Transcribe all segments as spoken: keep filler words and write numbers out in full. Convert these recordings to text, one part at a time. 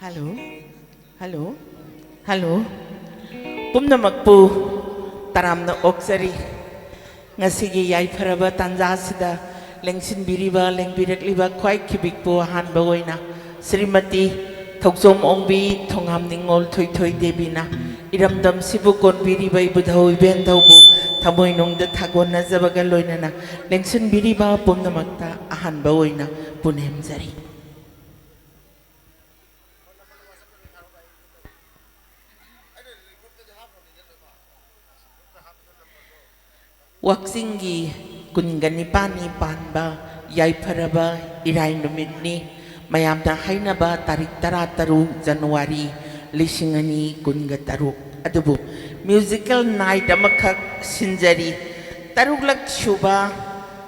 Hello, hello, hello. ꯄꯨꯝꯅꯃꯛꯄꯨ ꯇꯔꯥꯝꯅ ꯑꯣꯛꯆꯔꯤ꯫ ꯉꯁꯤꯒꯤ ꯌꯥꯏꯐꯔꯕ ꯇꯥꯟꯖꯥ ꯑꯁꯤꯗ ꯂꯦꯡꯁꯤꯟꯕꯤꯔꯤꯕ, ꯂꯦꯡꯕꯤꯔꯛꯂꯤꯕ ꯈ꯭ꯋꯥꯏ ꯈꯤꯕꯤꯛꯄꯨ ꯑꯍꯥꯟꯕ ꯑꯣꯏꯅ ꯁ꯭ꯔꯤꯃꯇꯤ ꯊꯧꯖꯣꯝ ꯑꯣꯡꯕꯤ ꯊꯣꯉꯥꯝ ꯅꯤꯉꯣꯜ ꯊꯣꯏꯊꯣꯏ ꯗꯦꯕꯤꯅ ꯏꯔꯝꯗꯝꯁꯤꯕꯨ ꯀꯣꯟꯕꯤꯔꯤꯕ ꯏꯕꯨꯙꯧ ꯏꯕꯦꯟꯙꯧꯕꯨ ꯊꯃꯣꯏꯅꯨꯡꯗ ꯊꯥꯒꯣꯟꯅꯖꯕꯒ ꯂꯣꯏꯅꯅ ꯂꯦꯡꯁꯤꯟꯕꯤꯔꯤꯕ ꯄꯨꯝꯅꯃꯛꯇ ꯑꯍꯥꯟꯕ ꯑꯣꯏꯅ ꯄꯨꯅꯦꯝꯖꯔꯤ꯫ ꯋꯥꯛꯆꯤꯡꯒꯤ ꯀꯨꯟꯒ ꯅꯤꯄꯥꯟꯅꯤ ꯄꯥꯟꯕ ꯌꯥꯏꯐꯔꯕ ꯏꯔꯥꯏ ꯅꯨꯃꯤꯠꯅꯤ꯫ ꯃꯌꯥꯝꯅ ꯍꯥꯏꯅꯕ ꯇꯥꯔꯤꯛ ꯇꯔꯥ ꯇꯔꯨꯛ ꯖꯅꯋꯥꯔꯤ ꯂꯤꯁꯤꯡ ꯑꯅꯤ ꯀꯨꯟꯒ ꯇꯔꯨꯛ꯫ ꯑꯗꯨꯕꯨ musical night ꯑꯃꯈꯛ ꯁꯤꯟꯖꯔꯤ꯫ ꯇꯔꯨꯛꯂꯛ ꯁꯨꯕ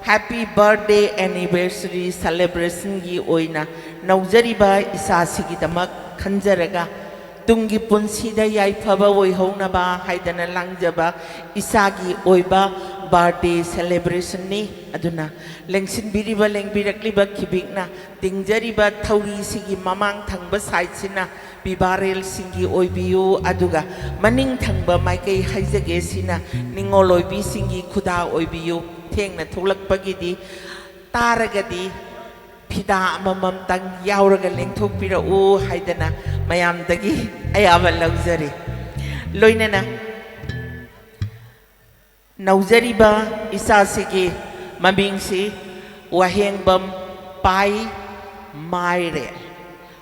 Happy Birthday Anniversary Celebrationꯒꯤ ꯑꯣꯏꯅ ꯅꯧꯖꯔꯤꯕ ꯏꯆꯥꯁꯤꯒꯤꯗꯃꯛ ꯈꯟꯖꯔꯒ, ꯇꯨꯡꯒꯤ ꯄꯨꯟꯁꯤꯗ ꯌꯥꯏꯐꯕ ꯑꯣꯏꯍꯧꯅꯕ ꯍꯥꯏꯗꯅ ꯂꯥꯡꯖꯕ ꯏꯆꯥꯒꯤ ꯑꯣꯏꯕ birthday celebrationꯅꯤ꯫ ꯑꯗꯨꯅ ꯂꯦꯡꯁꯤꯟꯕꯤꯔꯤꯕ, ꯂꯦꯡꯕꯤꯔꯛꯂꯤꯕ ꯈꯤꯕꯤꯛꯅ ꯇꯤꯡꯖꯔꯤꯕ ꯊꯧꯔꯤꯁꯤꯒꯤ ꯃꯃꯥꯡ ꯊꯪꯕ sideꯁꯤꯅ ꯄꯤꯕꯥꯔꯦꯜꯁꯤꯡꯒꯤ ꯑꯣꯏꯕꯤꯌꯨ, ꯑꯗꯨꯒ ꯃꯅꯤꯡ ꯊꯪꯕ ꯃꯥꯏꯀꯩ ꯍꯥꯏꯖꯒꯦ, ꯁꯤꯅ ꯅꯤꯉꯣꯜ ꯑꯣꯏꯕꯤꯁꯤꯡꯒꯤ ꯈꯨꯗꯥ ꯑꯣꯏꯕꯤꯌꯨ꯫ ꯊꯦꯡꯅ ꯊꯣꯛꯂꯛꯄꯒꯤꯗꯤ ꯇꯥꯔꯒꯗꯤ ꯐꯤꯗꯥ ꯑꯃꯃꯝꯇꯪ ꯌꯥꯎꯔꯒ ꯂꯦꯡꯊꯣꯛꯄꯤꯔꯛꯎ ꯍꯥꯏꯗꯅ ꯃꯌꯥꯝꯗꯒꯤ ꯑꯌꯥꯕ ꯂꯧꯖꯔꯤ꯫ ꯂꯣꯏꯅꯅ ꯅꯧꯖꯔꯤꯕ ꯏꯆꯥꯁꯤꯒꯤ ꯃꯃꯤꯡꯁꯤ ꯋꯥꯍꯦꯡꯕꯝ ꯄꯥꯏ ꯃꯥꯏꯔꯦꯜ꯫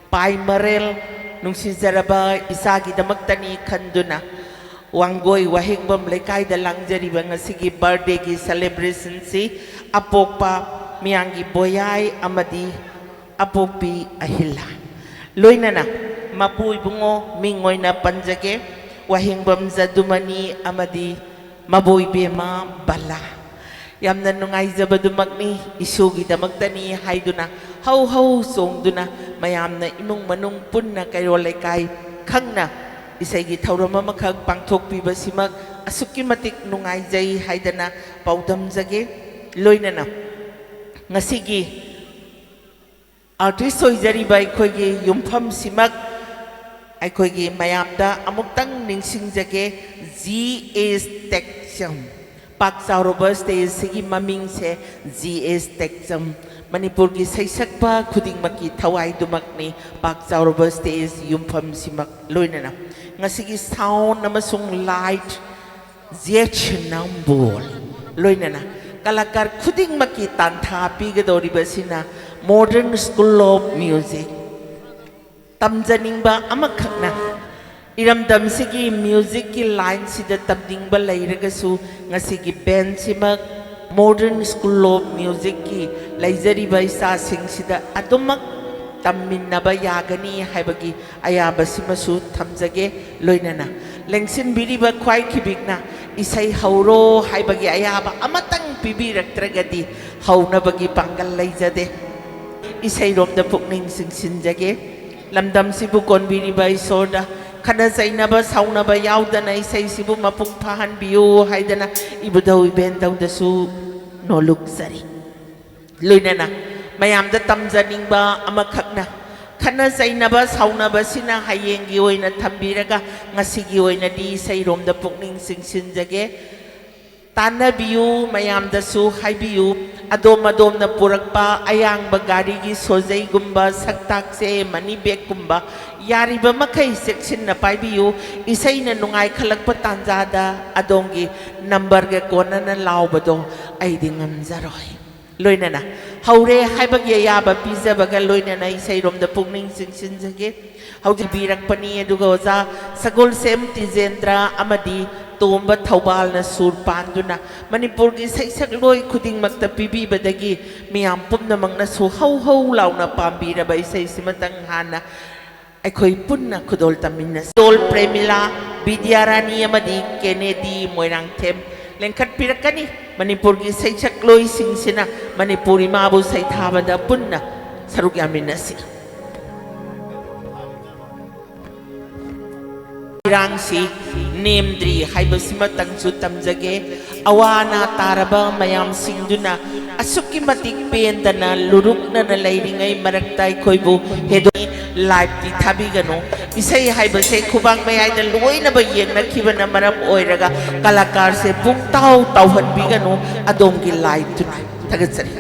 ꯄꯥꯏ ꯃꯔꯦꯜ, ꯅꯨꯡꯁꯤꯖꯔꯕ ꯏꯆꯥꯒꯤꯗꯃꯛꯇꯅꯤ ꯈꯟꯗꯨꯅ ꯋꯥꯡꯒꯣꯏ ꯋꯥꯍꯦꯡꯕꯝ ꯂꯩꯀꯥꯏꯗ ꯂꯥꯡꯖꯔꯤꯕ ꯉꯁꯤꯒꯤ birthdayꯒꯤ celebrationꯁꯤ ꯑꯄꯣꯛꯄ ꯃꯤꯌꯥꯡꯒꯤ ꯕꯣꯌꯥꯏ ꯑꯃꯗꯤ ꯑꯄꯣꯛꯄꯤ ꯑꯍꯤꯜꯂꯥ, ꯂꯣꯏꯅꯅ ꯃꯄꯨ ꯏꯕꯨꯡꯉꯣ ꯃꯤꯡ ꯑꯣꯏꯅ ꯄꯟꯖꯒꯦ, ꯋꯥꯍꯦꯡꯕꯝ ꯖꯗꯨꯃꯅꯤ ꯑꯃꯗꯤ ꯃꯕꯣꯏꯕꯦꯝꯃ ꯕꯂꯥ꯫ ꯌꯥꯝꯅ ꯅꯨꯡꯉꯥꯏꯖꯕꯗꯨꯃꯛꯅꯤ, ꯏꯁꯨꯒꯤꯗꯃꯛꯇꯅꯤ ꯍꯥꯏꯗꯨꯅ ꯍꯧ ꯍꯧ ꯆꯣꯡꯗꯨꯅ ꯃꯌꯥꯝꯅ ꯏꯃꯨꯡ ꯃꯅꯨꯡ ꯄꯨꯟꯅ ꯀꯩꯔꯣꯜ ꯂꯩꯀꯥꯏ ꯈꯪꯅ ꯏꯁꯩꯒꯤ ꯊꯧꯔꯝ ꯑꯃꯈꯛ ꯄꯥꯡꯊꯣꯛꯄꯤꯕꯁꯤꯃꯛ ꯑꯁꯨꯛꯀꯤ ꯃꯇꯤꯛ ꯅꯨꯡꯉꯥꯏꯖꯩ ꯍꯥꯏꯗꯅ ꯄꯥꯎꯗꯝꯖꯒꯦ꯫ ꯂꯣꯏꯅꯅ ꯉꯁꯤꯒꯤ artist ꯑꯣꯏꯖꯔꯤꯕ ꯑꯩꯈꯣꯏꯒꯤ ꯌꯨꯝꯐꯝꯁꯤꯃꯛ ꯑꯩꯈꯣꯏꯒꯤ ꯃꯌꯥꯝꯗ ꯑꯃꯨꯛꯇꯪ ꯅꯤꯡꯁꯤꯡꯖꯒꯦ, ꯖꯤ ꯑꯦꯁ ꯇꯦꯛꯆꯝ꯫ ꯄꯥꯛ ꯆꯥꯎꯔꯕ stageꯁꯤꯒꯤ ꯃꯃꯤꯡꯁꯦ ꯖꯤ ꯑꯦꯁ ꯇꯦꯛꯆꯝ꯫ ꯃꯅꯤꯄꯨꯔꯒꯤ ꯁꯩꯁꯛꯄ ꯈꯨꯗꯤꯡꯃꯛꯀꯤ ꯊꯋꯥꯏꯗꯨꯃꯛꯅꯤ ꯄꯥꯛ ꯆꯥꯎꯔꯕ stage ꯌꯨꯝꯐꯝꯁꯤꯃꯛ꯫ ꯂꯣꯏꯅꯅ ꯉꯁꯤꯒꯤ sound ꯑꯃꯁꯨꯡ light ꯖꯦꯠꯁ ꯅꯝꯕꯣꯜ, ꯂꯣꯏꯅꯅ ꯀꯂꯥꯀꯥꯔ ꯈꯨꯗꯤꯡꯃꯛꯀꯤ ꯇꯥꯟꯊꯥ ꯄꯤꯒꯗꯧꯔꯤꯕꯁꯤꯅ Modern School of Music꯫ ꯇꯝꯖꯅꯤꯡꯕ ꯑꯃꯈꯛꯅ ꯏꯔꯝꯗꯝꯁꯤꯒꯤ musicꯀꯤ lineꯁꯤꯗ ꯇꯝꯅꯤꯡꯕ ꯂꯩꯔꯒꯁꯨ ꯉꯁꯤꯒꯤ bandꯁꯤꯃꯛ Modern School of Musicꯀꯤ ꯂꯩꯖꯔꯤꯕ ꯏꯆꯥꯁꯤꯡꯁꯤꯗ ꯑꯗꯨꯃꯛ ꯇꯝꯃꯤꯟꯅꯕ ꯌꯥꯒꯅꯤ ꯍꯥꯏꯕꯒꯤ ꯑꯌꯥꯕꯁꯤꯃꯁꯨ ꯊꯝꯖꯒꯦ꯫ ꯂꯣꯏꯅꯅ ꯂꯦꯡꯁꯤꯟꯕꯤꯔꯤꯕ ꯈ꯭ꯋꯥꯏ ꯈꯤꯕꯤꯛꯅ ꯏꯁꯩ ꯍꯧꯔꯣ ꯍꯥꯏꯕꯒꯤ ꯑꯌꯥꯕ ꯑꯃꯇꯪ ꯄꯤꯕꯤꯔꯛꯇ꯭ꯔꯒꯗꯤ ꯍꯧꯅꯕꯒꯤ ꯄꯥꯡꯒꯜ ꯂꯩꯖꯗꯦ꯫ ꯏꯁꯩꯔꯣꯝꯗ ꯄꯨꯛꯅꯤꯡ ꯆꯤꯡꯁꯤꯟꯖꯒꯦ꯫ ꯂꯝꯗꯝꯁꯤꯕꯨ ꯀꯣꯟꯕꯤꯔꯤꯕ ꯏꯁꯣꯔꯗ ꯈꯠꯅ ꯆꯩꯅꯕ ꯁꯥꯎꯅꯕ ꯌꯥꯎꯗꯅ ꯏꯁꯩꯁꯤꯕꯨ ꯃꯄꯨꯡ ꯐꯥꯍꯟꯕꯤꯌꯨ ꯍꯥꯏꯗꯅ ꯏꯕꯨꯙꯧ ꯏꯕꯦꯟꯗꯧꯗꯁꯨ ꯅꯣꯂꯨꯛꯆꯔꯤ꯫ ꯂꯣꯏꯅꯅ ꯃꯌꯥꯝꯗ ꯇꯝꯖꯅꯤꯡꯕ ꯑꯃꯈꯛꯅ, ꯈꯠꯅ ꯆꯩꯅꯕ ꯁꯥꯎꯅꯕꯁꯤꯅ ꯍꯌꯦꯡꯒꯤ ꯑꯣꯏꯅ ꯊꯝꯕꯤꯔꯒ ꯉꯁꯤꯒꯤ ꯑꯣꯏꯅꯗꯤ ꯏꯁꯩꯔꯣꯝꯗ ꯄꯨꯛꯅꯤꯡ ꯆꯤꯡꯁꯤꯟꯖꯒꯦ꯫ ꯇꯥꯟꯅꯕꯤꯌꯨ, ꯃꯌꯥꯝꯗꯁꯨ ꯍꯥꯏꯕꯤꯌꯨ꯫ ꯑꯗꯣꯝ ꯑꯗꯣꯝꯅ ꯄꯨꯔꯛꯄ ꯑꯌꯥꯡꯕ ꯒꯥꯔꯤꯒꯤ ꯁꯣꯖꯩꯒꯨꯝꯕ, ꯁꯛꯇꯥꯛꯁꯦ, ꯃꯅꯤ ꯕꯦꯒꯀꯨꯝꯕ ꯌꯥꯔꯤꯕ ꯃꯈꯩ ꯆꯦꯛꯁꯤꯟꯅ ꯄꯥꯏꯕꯤꯌꯨ꯫ ꯏꯁꯩꯅ ꯅꯨꯡꯉꯥꯏꯈꯠꯂꯛꯄ ꯇꯥꯟꯖꯥꯗ ꯑꯗꯣꯝꯒꯤ ꯅꯝꯕꯔꯒ ꯀꯣꯟꯅꯅ ꯂꯥꯎꯕꯗꯣ ꯑꯩꯗꯤ ꯉꯝꯖꯔꯣꯏ꯫ ꯂꯣꯏꯅꯅ ꯍꯧꯔꯦ ꯍꯥꯏꯕꯒꯤ ꯑꯌꯥꯕ ꯄꯤꯖꯕꯒ ꯂꯣꯏꯅꯅ ꯏꯁꯩꯔꯣꯝꯗ ꯄꯨꯛꯅꯤꯡ ꯆꯤꯡꯁꯤꯟꯖꯒꯦ꯫ ꯍꯧꯖꯤꯛ ꯄꯤꯔꯛꯄꯅꯤ, ꯑꯗꯨꯒ ꯑꯣꯖꯥ ꯁꯒꯣꯜꯁꯦꯝ ꯇꯤꯖꯦꯟꯗ꯭ꯔ ꯑꯃꯗꯤ ꯇꯣꯝꯕ ꯊꯧꯕꯥꯜꯅ ꯁꯨꯔ ꯄꯥꯟꯗꯨꯅ ꯃꯅꯤꯄꯨꯔꯒꯤ ꯁꯩꯁꯛꯂꯣꯏ ꯈꯨꯗꯤꯡꯃꯛꯇ ꯄꯤꯕꯤꯕꯗꯒꯤ ꯃꯤꯌꯥꯝ ꯄꯨꯝꯅꯃꯛꯅꯁꯨ ꯍꯧ ꯍꯧ ꯂꯥꯎꯅ ꯄꯥꯝꯕꯤꯔꯕ ꯏꯁꯩꯁꯤꯃꯇꯪ ꯍꯥꯟꯅ ꯑꯩꯈꯣꯏ ꯄꯨꯟꯅ ꯈꯨꯗꯣꯜ ꯇꯝꯃꯤꯟꯅꯁꯤ꯫ ꯈꯨꯗꯣꯜ ꯄ꯭ꯔꯦꯃꯤꯂꯥ, ꯕꯤꯗ꯭ꯌꯥꯔꯥꯅꯤ ꯑꯃꯗꯤ ꯀꯦꯅꯦꯗꯤ ꯃꯣꯏꯔꯥꯡꯊꯦꯝ ꯂꯦꯡꯈꯠꯄꯤꯔꯛꯀꯅꯤ꯫ ꯃꯅꯤꯄꯨꯔꯒꯤ ꯁꯩꯁꯛꯂꯣꯏꯁꯤꯡꯁꯤꯅ ꯃꯅꯤꯄꯨꯔ ꯏꯃꯥꯕꯨ ꯁꯩꯊꯥꯕꯗ ꯄꯨꯟꯅ ꯁꯔꯨꯛ ꯌꯥꯃꯤꯟꯅꯁꯤ꯫ ꯏꯔꯥꯡꯁꯤ ꯅꯦꯝꯗ꯭ꯔꯤ ꯍꯥꯏꯕꯁꯤꯃꯇꯪꯁꯨ ꯇꯝꯖꯒꯦ꯫ ꯑꯋꯥ ꯑꯅꯥ ꯇꯥꯔꯕ ꯃꯌꯥꯝꯁꯤꯡꯗꯨꯅ ꯑꯁꯨꯛꯀꯤ ꯃꯇꯤꯛ ꯄꯦꯟꯗꯅ ꯂꯨꯔꯨꯛꯅꯅ ꯂꯩꯔꯤꯉꯩ ꯃꯔꯛꯇ ꯑꯩꯈꯣꯏꯕꯨ ꯍꯦꯗꯣꯛ ꯂꯥꯏꯐꯇꯤ ꯊꯥꯕꯤꯒꯅꯨ꯫ ꯏꯁꯩ ꯍꯥꯏꯕꯁꯦ ꯈꯨꯕꯥꯡ ꯃꯌꯥꯏꯗ ꯂꯣꯏꯅꯕ ꯌꯦꯡꯅꯈꯤꯕꯅ ꯃꯔꯝ ꯑꯣꯏꯔꯒ ꯀꯂꯥꯀꯥꯔꯁꯦ ꯄꯨꯡ ꯇꯥꯎ ꯇꯥꯎꯍꯟꯕꯤꯒꯅꯨ꯫ ꯑꯗꯣꯝꯒꯤ ꯂꯥꯏꯐꯇꯨꯅ꯫ ꯊꯥꯒꯠꯆꯔꯤ꯫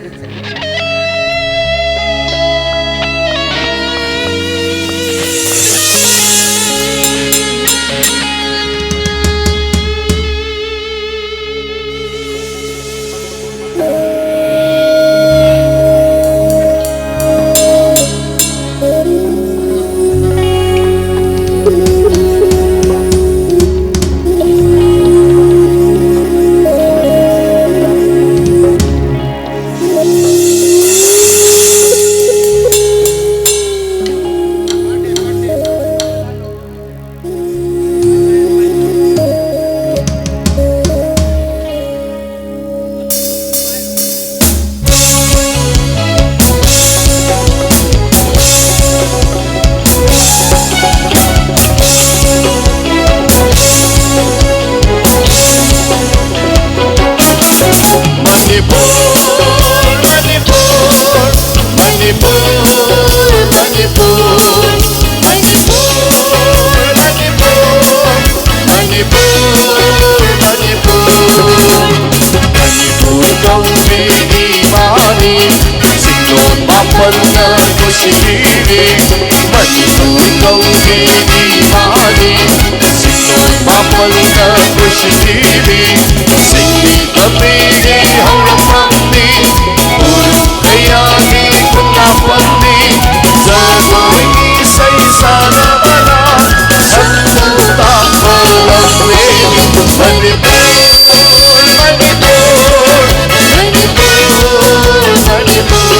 ꯄꯤꯔꯤ꯫ ꯃꯅꯤꯄꯨꯔ ꯀꯧꯕꯤꯔꯤ ꯃꯥꯅꯤ, ꯁꯤꯡꯅ ꯃꯥꯄꯜꯅ ꯄꯨꯟꯁꯤꯕꯤꯔꯤ꯫ ꯁꯤꯡꯕꯤ ꯇꯝꯕꯤꯒꯤ ꯍꯧꯔꯛꯐꯝꯅꯤ, ꯎꯔꯨꯝ ꯀꯌꯥꯒꯤ ꯈꯣꯡꯂꯥꯞꯐꯝꯅꯤ꯫ ꯖꯒꯣꯏꯒꯤ ꯏꯁꯩ ꯁꯥꯟꯅꯕꯅ ꯁꯛꯇꯝ ꯇꯥꯛꯄ ꯂꯝꯅꯤ꯫ ꯃꯅꯤꯄꯨꯔ, ꯃꯅꯤꯄꯨꯔ, ꯃꯅꯤꯄꯨꯔ, ꯃꯅꯤꯄꯨꯔ꯫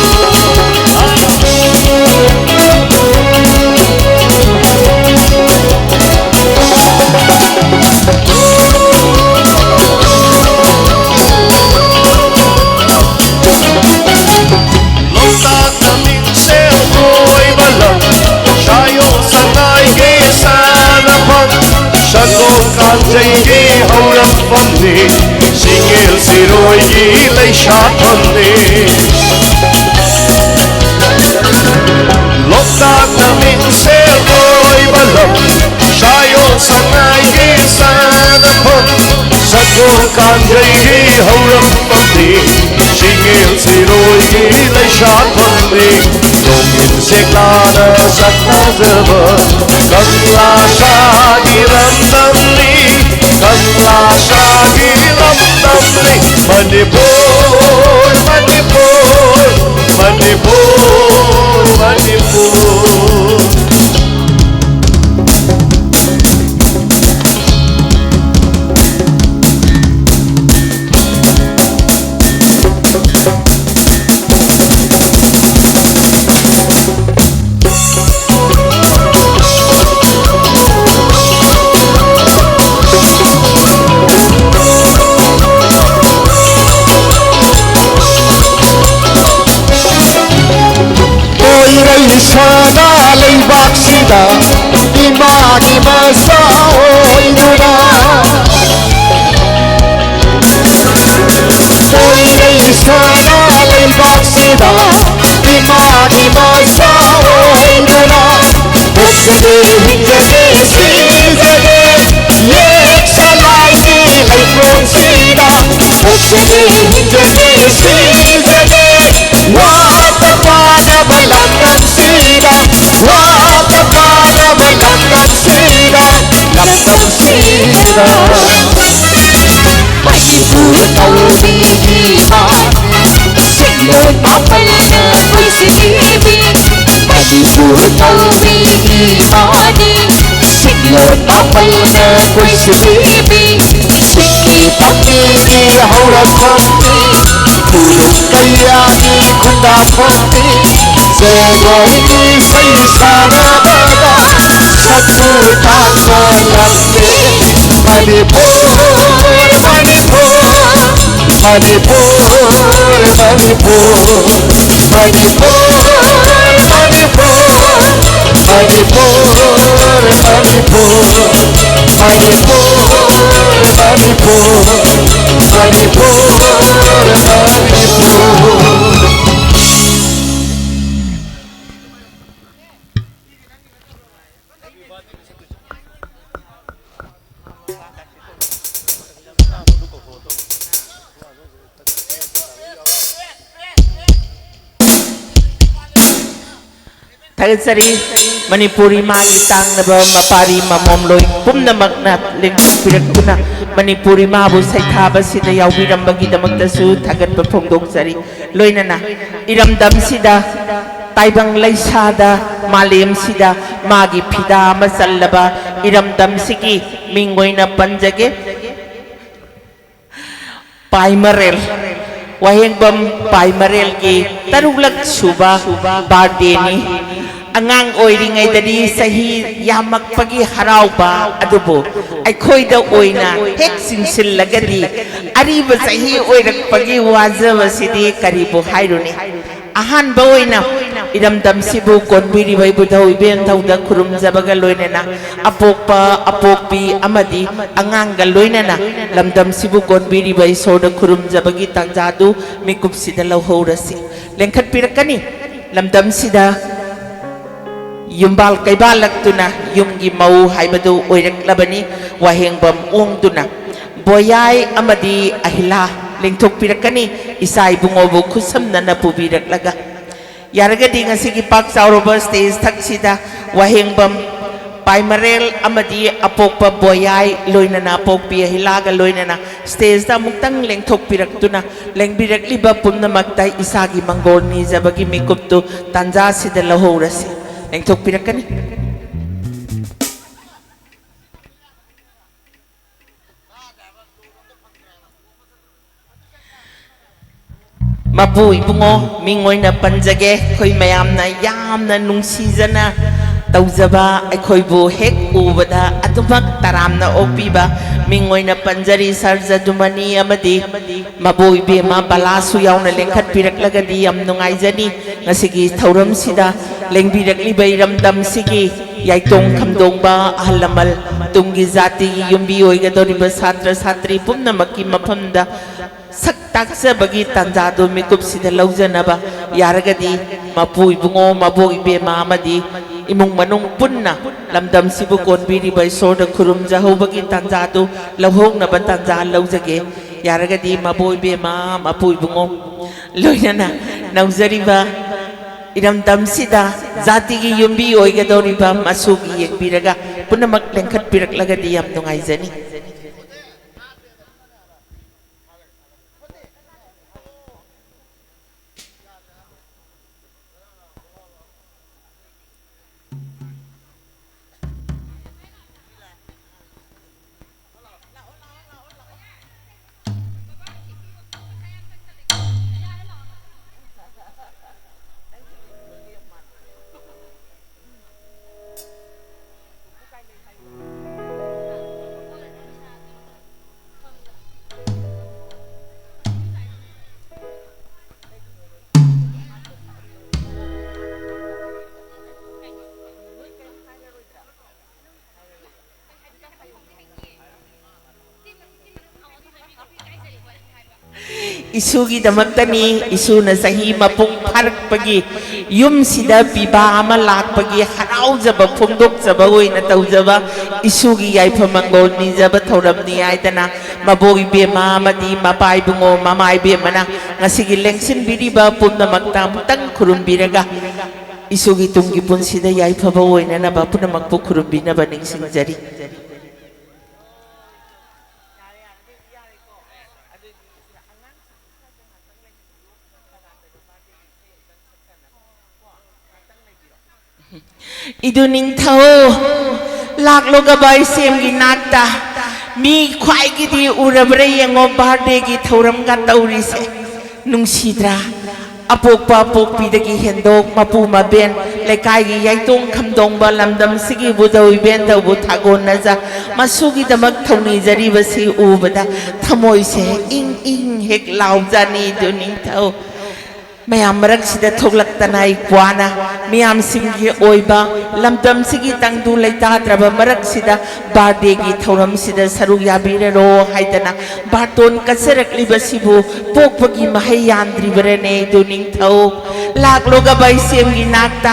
ꯂꯣꯛꯇꯥꯛꯅ ꯃꯤꯡꯁꯦꯜ ꯑꯣꯏꯕ ꯂꯝ, ꯁꯥꯌꯣꯛ ꯁꯉꯥꯏꯒꯤ ꯁꯥꯟꯅꯐꯝ, ꯁꯒꯣꯜ ꯀꯥꯡꯖꯩꯒꯤ ꯍꯧꯔꯛꯐꯝꯅꯤ, ꯁꯤꯡꯉꯦꯜ ꯁꯤꯔꯣꯏꯒꯤ ꯂꯩꯁꯥꯐꯝꯅꯤ꯫ ꯂꯣꯛꯇꯥꯛꯅ ꯃꯤꯡꯁꯦꯜ ꯑꯣꯏꯕ ꯂꯝ, ꯁꯥꯌꯣꯛ ꯁꯉꯥꯏꯒꯤ ꯁꯥꯟꯅꯐꯝ, ꯁꯒꯣꯜ ꯀꯥꯡꯖꯩꯒꯤ ꯍꯧꯔꯛꯐꯝꯅꯤ, ꯁꯤꯡꯉꯦꯜ ꯁꯤꯔꯣꯏꯒꯤ ꯂꯩꯁꯥꯐꯝꯅꯤ꯫ ꯅꯣꯡꯏꯟ ꯁꯦꯛꯂꯥꯅ ꯁꯛ ꯐꯖꯕ ꯀꯪꯂꯥ ꯁꯥꯒꯤ ꯂꯝꯗꯝꯅꯤ, ꯀꯪꯂꯥ ꯁꯥꯒꯤ ꯂꯝꯗꯝꯅꯤ꯫ ꯃꯅꯤꯄꯨꯔ, ꯃꯅꯤꯄꯨꯔ, ꯃꯅꯤꯄꯨꯔ, ꯃꯅꯤꯄꯨꯔ꯫ ꯄꯣꯏꯔꯩ ꯁꯅꯥ ꯂꯩꯕꯥꯛꯁꯤꯗ ꯏꯃꯥꯒꯤ ꯃꯆꯥ ꯑꯣꯏꯗꯨꯅ, ꯄꯣꯏꯔꯩ ꯁꯅꯥ ꯂꯩꯕꯥꯛꯁꯤꯗ ꯏꯃꯥꯒꯤ ꯃꯆꯥ ꯑꯣꯏꯗꯨꯅ, ꯄꯣꯛꯆꯒꯦ, ꯍꯤꯡꯖꯒꯦ, ꯁꯤꯖꯒꯦ, ꯌꯦꯛ ꯁꯂꯥꯏꯒꯤ ꯂꯩꯀꯣꯜꯁꯤꯗ ꯄꯣꯛꯆꯒꯦ, ꯍꯤꯡꯖꯒꯦ, ꯁꯤꯖꯒꯦ, ꯋꯥꯠꯇ ꯄꯥꯗꯕ ꯂꯝꯗꯝꯁꯤꯗ꯫ ꯃꯩꯅ ꯀꯣꯏꯁꯤꯜꯂꯤꯕꯤ ꯏꯁꯤꯡꯒꯤ ꯄꯥꯝꯕꯤꯒꯤ ꯍꯧꯔꯛꯐꯝꯅꯤ꯫ ꯈꯨꯗꯣꯡ ꯀꯌꯥꯒꯤ ꯈꯨꯟꯗꯥꯐꯝꯅꯤ꯫ ꯖꯒꯣꯏꯒꯤ ꯏꯁꯩ ꯁꯥꯟꯅꯕꯗ ꯁꯛꯇꯨ ꯇꯥꯟꯕ ꯂꯝꯅꯤ꯫ ꯃꯅꯤꯄꯨꯔ, ꯃꯅꯤꯄꯨꯔ, ꯃꯅꯤꯄꯨꯔ, ꯃꯅꯤꯄꯨꯔ꯫ ꯃꯅꯤꯄꯨꯔ, ꯃꯅꯤꯄꯨꯔ, ꯃꯅꯤꯄꯨꯔ, ꯃꯅꯤꯄꯨꯔ, ꯃꯅꯤꯄꯨꯔ, ꯃꯅꯤꯄꯨꯔ, ꯃꯅꯤꯄꯨꯔ꯫ ꯊꯥꯒꯠꯆꯔꯤ꯫ ꯃꯅꯤꯄꯨꯔ ꯏꯃꯥꯒꯤ ꯇꯥꯡꯂꯕ ꯃꯄꯥꯔꯤ ꯃꯃꯣꯝꯂꯣꯏ ꯄꯨꯝꯅꯃꯛꯅ ꯂꯦꯡꯊꯣꯛꯄꯤꯔꯛꯇꯨꯅ ꯃꯅꯤꯄꯨꯔ ꯏꯃꯥꯕꯨ ꯁꯩꯊꯥꯕꯁꯤꯗ ꯌꯥꯎꯕꯤꯔꯝꯕꯒꯤꯗꯃꯛꯇꯁꯨ ꯊꯥꯒꯠꯄ ꯐꯣꯡꯗꯣꯛꯆꯔꯤ꯫ ꯂꯣꯏꯅꯅ ꯏꯔꯝꯗꯝꯁꯤꯗ ꯇꯥꯏꯕꯪ ꯂꯩꯁꯥꯗ ꯃꯥꯂꯦꯝꯁꯤꯗ ꯃꯥꯒꯤ ꯐꯤꯗꯥ ꯑꯃ ꯆꯜꯂꯕ ꯏꯔꯝꯗꯝꯁꯤꯒꯤ ꯃꯤꯡ ꯑꯣꯏꯅ ꯄꯟꯖꯒꯦ꯫ ꯄꯥꯏꯃꯔꯦꯜ, ꯋꯥꯍꯦꯡꯕꯝ ꯄꯥꯏꯃꯔꯦꯜꯒꯤ ꯇꯔꯨꯛꯂꯛ ꯁꯨꯕ ꯕꯥꯔꯗꯦꯅꯤ꯫ ꯑꯉꯥꯡ ꯑꯣꯏꯔꯤꯉꯩꯗꯗꯤ ꯆꯍꯤ ꯌꯥꯝꯃꯛꯄꯒꯤ ꯍꯔꯥꯎꯕ ꯑꯗꯨꯕꯨ ꯑꯩꯈꯣꯏꯗ ꯑꯣꯏꯅ ꯍꯦꯛ ꯆꯤꯡꯁꯤꯜꯂꯒꯗꯤ ꯑꯔꯤꯕ ꯆꯍꯤ ꯑꯣꯏꯔꯛꯄꯒꯤ ꯋꯥꯖꯕꯁꯤꯗꯤ ꯀꯔꯤꯕꯨ ꯍꯥꯏꯔꯨꯅꯤ? ꯑꯍꯥꯟꯕ ꯑꯣꯏꯅ ꯏꯔꯝꯗꯝꯁꯤꯕꯨ ꯀꯣꯟꯕꯤꯔꯤꯕ ꯏꯕꯨꯙꯧ ꯏꯕꯦꯟꯊꯧꯗ ꯈꯨꯔꯨꯝꯖꯕꯒ ꯂꯣꯏꯅꯅ ꯑꯄꯣꯛꯄ, ꯑꯄꯣꯛꯄꯤ ꯑꯃꯗꯤ ꯑꯉꯥꯡꯒ ꯂꯣꯏꯅꯅ ꯂꯝꯗꯝꯁꯤꯕꯨ ꯀꯣꯟꯕꯤꯔꯤꯕ ꯏꯁꯣꯔꯗ ꯈꯨꯔꯨꯝꯖꯕꯒꯤ ꯇꯥꯟꯖꯥꯗꯨ ꯃꯤꯀꯨꯞꯁꯤꯗ ꯂꯧꯍꯧꯔꯁꯤ꯫ ꯂꯦꯡꯈꯠꯄꯤꯔꯛꯀꯅꯤ꯫ ꯂꯝꯗꯝꯁꯤꯗ ꯌꯨꯝꯕꯥꯜ ꯀꯩꯕꯥꯜꯂꯛꯇꯨꯅ ꯌꯨꯝꯒꯤ ꯃꯧ ꯍꯥꯏꯕꯗꯨ ꯑꯣꯏꯔꯛꯂꯕꯅꯤ꯫ ꯋꯥꯍꯦꯡꯕꯝ ꯑꯣꯡꯗꯨꯅ ꯕꯣꯌꯥꯏ ꯑꯃꯗꯤ ꯑꯍꯤꯂꯥ ꯂꯦꯡꯊꯣꯛꯄꯤꯔꯛꯀꯅꯤ, ꯏꯆꯥ ꯏꯕꯨꯡꯉꯣꯕꯨ ꯈꯨꯠꯁꯝꯅꯅ ꯄꯨꯕꯤꯔꯛꯂꯒ꯫ ꯌꯥꯔꯒꯗꯤ ꯉꯁꯤꯒꯤ ꯄꯥꯛ ꯆꯥꯎꯔꯕ ꯁ꯭ꯇꯦꯖ ꯊꯛꯁꯤꯗ ꯋꯥꯍꯦꯡꯕꯝ ꯄꯥꯏꯃꯔꯦꯜ ꯑꯃꯗꯤ ꯑꯄꯣꯛꯄ ꯕꯣꯌꯥꯏ ꯂꯣꯏꯅꯅ, ꯑꯄꯣꯛꯄꯤ ꯑꯍꯤꯂꯥꯒ ꯂꯣꯏꯅꯅ ꯁ꯭ꯇꯦꯖꯇ ꯑꯃꯨꯛꯇꯪ ꯂꯦꯡꯊꯣꯛꯄꯤꯔꯛꯇꯨꯅ ꯂꯦꯡꯕꯤꯔꯛꯂꯤꯕ ꯄꯨꯝꯅꯃꯛꯇ ꯏꯁꯥꯒꯤ ꯃꯪꯒꯣꯜ ꯅꯤꯖꯕꯒꯤ ꯃꯤꯀꯨꯞꯇꯨ ꯇꯥꯟꯖꯥꯁꯤꯗ ꯂꯧꯍꯧꯔꯁꯤ꯫ ꯂꯦꯡꯊꯣꯛꯄꯤꯔꯛꯀꯅꯤ꯫ ꯃꯄꯨ ꯏꯕꯨꯡꯉꯣ, ꯃꯤꯡ ꯑꯣꯏꯅ ꯄꯟꯖꯒꯦ꯫ ꯑꯩꯈꯣꯏ ꯃꯌꯥꯝꯅ ꯌꯥꯝꯅ ꯅꯨꯡꯁꯤꯖꯅ ꯇꯧꯖꯕ, ꯑꯩꯈꯣꯏꯕꯨ ꯍꯦꯛ ꯎꯕꯗ ꯑꯗꯨꯃꯛ ꯇꯔꯥꯝꯅ ꯑꯣꯛꯄꯤꯕ ꯃꯤꯡ ꯑꯣꯏꯅ ꯄꯟꯖꯔꯤ, ꯁꯥꯔ ꯖꯗꯨꯃꯅꯤ ꯑꯃꯗꯤ ꯃꯕꯣꯛ ꯏꯕꯦꯝꯃ ꯕꯂꯥꯁꯨ ꯌꯥꯎꯅ ꯂꯦꯡꯈꯠꯄꯤꯔꯛꯂꯒꯗꯤ ꯌꯥꯝ ꯅꯨꯡꯉꯥꯏꯖꯅꯤ꯫ ꯉꯁꯤꯒꯤ ꯊꯧꯔꯝꯁꯤꯗ ꯂꯦꯡꯕꯤꯔꯛꯂꯤꯕ ꯏꯔꯝꯗꯝꯁꯤꯒꯤ ꯌꯥꯏꯇꯣꯡ ꯈꯝꯗꯣꯡꯕ ꯑꯍꯜ ꯂꯃꯟ, ꯇꯨꯡꯒꯤ ꯖꯥꯇꯤꯒꯤ ꯌꯨꯝꯕꯤ ꯑꯣꯏꯒꯗꯧꯔꯤꯕ ꯁꯥꯇ꯭ꯔ ꯁꯥꯇ꯭ꯔꯤ ꯄꯨꯝꯅꯃꯛꯀꯤ ꯃꯐꯝꯗ ꯁꯛ ꯇꯥꯛꯆꯕꯒꯤ ꯇꯥꯟꯖꯥꯗꯨ ꯃꯤꯀꯨꯞꯁꯤꯗ ꯂꯧꯖꯅꯕ ꯌꯥꯔꯒꯗꯤ, ꯃꯄꯨ ꯏꯕꯨꯡꯉꯣ, ꯃꯕꯣꯛ ꯏꯕꯦꯝꯃ ꯑꯃꯗꯤ ꯏꯃꯨꯡ ꯃꯅꯨꯡ ꯄꯨꯟꯅ ꯂꯝꯗꯝꯁꯤꯕꯨ ꯀꯣꯟꯕꯤꯔꯤꯕ ꯏꯁꯣꯔꯗ ꯈꯨꯔꯨꯝꯖꯍꯧꯕꯒꯤ ꯇꯥꯟꯖꯥꯗꯨ ꯂꯧꯍꯧꯅꯕ ꯇꯥꯟꯖꯥ ꯂꯧꯖꯒꯦ꯫ ꯌꯥꯔꯒꯗꯤ ꯃꯕꯣꯛ ꯏꯕꯦꯝꯃ, ꯃꯄꯨ ꯏꯕꯨꯡꯉꯣ, ꯂꯣꯏꯅꯅ ꯅꯧꯖꯔꯤꯕ ꯏꯔꯝꯗꯝꯁꯤꯗ ꯖꯥꯇꯤꯒꯤ ꯌꯨꯝꯕꯤ ꯑꯣꯏꯒꯗꯧꯔꯤꯕ ꯃꯁꯨꯒꯤ ꯌꯦꯡꯕꯤꯔꯒ ꯄꯨꯝꯅꯃꯛ ꯂꯦꯡꯈꯠꯄꯤꯔꯛꯂꯒꯗꯤ ꯌꯥꯝ ꯅꯨꯡꯉꯥꯏꯖꯅꯤ꯫ ꯏꯁꯨꯒꯤꯗꯃꯛꯇꯅꯤ, ꯏꯁꯨꯅ ꯆꯍꯤ ꯃꯄꯨꯡ ꯐꯥꯔꯛꯄꯒꯤ, ꯌꯨꯝꯁꯤꯗ ꯄꯤꯕꯥ ꯑꯃ ꯂꯥꯛꯄꯒꯤ ꯍꯔꯥꯎꯖꯕ ꯐꯣꯡꯗꯣꯛꯆꯕ ꯑꯣꯏꯅ ꯇꯧꯖꯕ ꯏꯁꯨꯒꯤ ꯌꯥꯏꯐ ꯃꯪꯒꯣꯜ ꯅꯤꯖꯕ ꯊꯧꯔꯝꯅꯤ ꯍꯥꯏꯗꯅ ꯃꯕꯣꯛ ꯏꯕꯦꯝꯃ ꯑꯃꯗꯤ ꯃꯄꯥ ꯏꯕꯨꯡꯉꯣ ꯃꯃꯥ ꯏꯕꯦꯝꯃꯅ ꯉꯁꯤꯒꯤ ꯂꯦꯡꯁꯤꯟꯕꯤꯔꯤꯕ ꯄꯨꯝꯅꯃꯛꯇ ꯑꯃꯨꯛꯇꯪ ꯈꯨꯔꯨꯝꯕꯤꯔꯒ ꯏꯁꯨꯒꯤ ꯇꯨꯡꯒꯤ ꯄꯨꯟꯁꯤꯗ ꯌꯥꯏꯐꯕ ꯑꯣꯏꯅꯅꯕ ꯄꯨꯝꯅꯃꯛꯄꯨ ꯈꯨꯔꯨꯝꯕꯤꯅꯕ ꯅꯤꯡꯁꯤꯡꯖꯔꯤ꯫ ꯏꯗꯨ ꯅꯤꯡꯊꯧ, ꯂꯥꯛꯂꯣ ꯒꯕꯥꯏ ꯁꯦꯝꯒꯤ ꯅꯥꯛꯇ꯫ ꯃꯤ ꯈ꯭ꯋꯥꯏꯒꯤꯗꯤ ꯎꯔꯕ꯭ꯔꯥ ꯌꯦꯡꯉꯣ, ꯕꯥꯔꯗꯦꯒꯤ ꯊꯧꯔꯝꯒ ꯇꯧꯔꯤꯁꯦ꯫ ꯅꯨꯡꯁꯤꯗ꯭ꯔꯥ? ꯑꯄꯣꯛꯄ ꯑꯄꯣꯛꯄꯤꯗꯒꯤ ꯍꯦꯟꯗꯣꯛ, ꯃꯄꯨ ꯃꯕꯦꯟ, ꯂꯩꯀꯥꯏꯒꯤ ꯌꯥꯏꯇꯣꯡ ꯈꯝꯗꯣꯡꯕ, ꯂꯝꯗꯝꯁꯤꯒꯤ ꯕꯨꯙꯧ ꯏꯕꯦꯟꯗꯧꯕꯨ ꯊꯥꯒꯣꯟꯅꯖ, ꯃꯁꯨꯒꯤꯗꯃꯛ ꯊꯧꯅꯤꯖꯔꯤꯕꯁꯤ ꯎꯕꯗ ꯊꯃꯣꯏꯁꯦ ꯏꯪ ꯏꯪ ꯍꯦꯛ ꯂꯥꯎꯖꯥꯅꯤ꯫ ꯑꯗꯨ ꯅꯤꯡꯊꯧ, ꯃꯌꯥꯝ ꯃꯔꯛꯁꯤꯗ ꯊꯣꯛꯂꯛꯇꯅ ꯑꯩ ꯀ꯭ꯋꯥꯅ ꯃꯤꯌꯥꯝꯁꯤꯡꯒꯤ ꯑꯣꯏꯕ, ꯂꯝꯗꯝꯁꯤꯒꯤ ꯇꯪꯗꯨ ꯂꯩꯇꯥꯗ꯭ꯔꯕ ꯃꯔꯛꯁꯤꯗ ꯕꯥꯔꯗꯦꯒꯤ ꯊꯧꯔꯝꯁꯤꯗ ꯁꯔꯨꯛ ꯌꯥꯕꯤꯔꯔꯣ ꯍꯥꯏꯗꯅ ꯕꯥꯔꯇꯣꯟ ꯀꯠꯆꯔꯛꯂꯤꯕꯁꯤꯕꯨ ꯄꯣꯛꯄꯒꯤ ꯃꯍꯩ ꯌꯥꯟꯗ꯭ꯔꯤꯕꯔꯅꯦ? ꯑꯗꯨ ꯅꯤꯡꯊꯧ, ꯂꯥꯛꯂꯣꯒꯕ ꯏꯆꯦꯝꯒꯤ ꯅꯥꯛꯇ